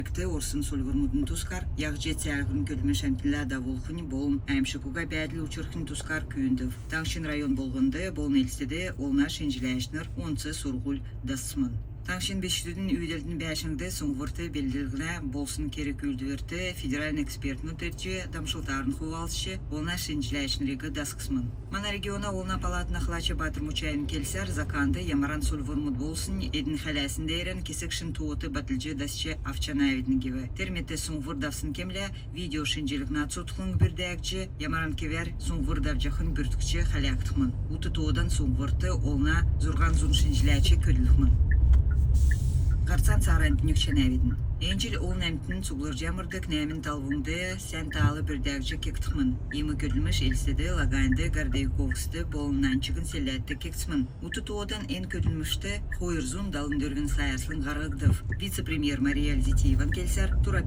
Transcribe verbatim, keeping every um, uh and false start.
Орсн сульврмудын тускар, яһҗ цәәһүн көдлмш әмтнлә давулхнь болн әәмшг уга бәәдл учрхин тускар күүндв. Таңһчин район болһнд болн Элстд олна шинҗләчнр онц сурһуль дассмн. Таңһчин бичкдүдин үүдәлтин бәәшңд суңһврт белдлһнә болсн керг-үүлдврт федеральн экспертнүд ирҗ, дамшлтарн хувалцҗ, олна шинҗләчнриг дасхсмн. Мана региона Олна палатын ахлач Батр Мучаевин келсәр, заканд ямаран сульврмуд болснь эдн хәләсн деерән кесг шин тоот батлҗ дасҗ авчанавидн гив. Тер мет суңһвр давсн кемлә видео шинҗллһнә цутхлң бүрдәгдҗ, ямаран кевәр суңһвр давҗахнь бүрткҗ хәләгдхмн. Ут тоодан суңһврт олна зурһан зун шинҗләч көдлхмн. Һарцан цааранднь өгчәнәвидн. Эн җил олн әмтн цуглрҗ амрдг нәәмн талвңд сән таал бүрдәгдҗ кегдхмн. Иим көдлмш Элстд, Лаганьд, Городовиковскд болн нань чигн селәдт кегдсмн. Ут тоодан эн көдлмшт хойр зун далн дөрвн сай арслң һарһгдв. Вице-премьер Мария Эльзитиеван келсәр, тур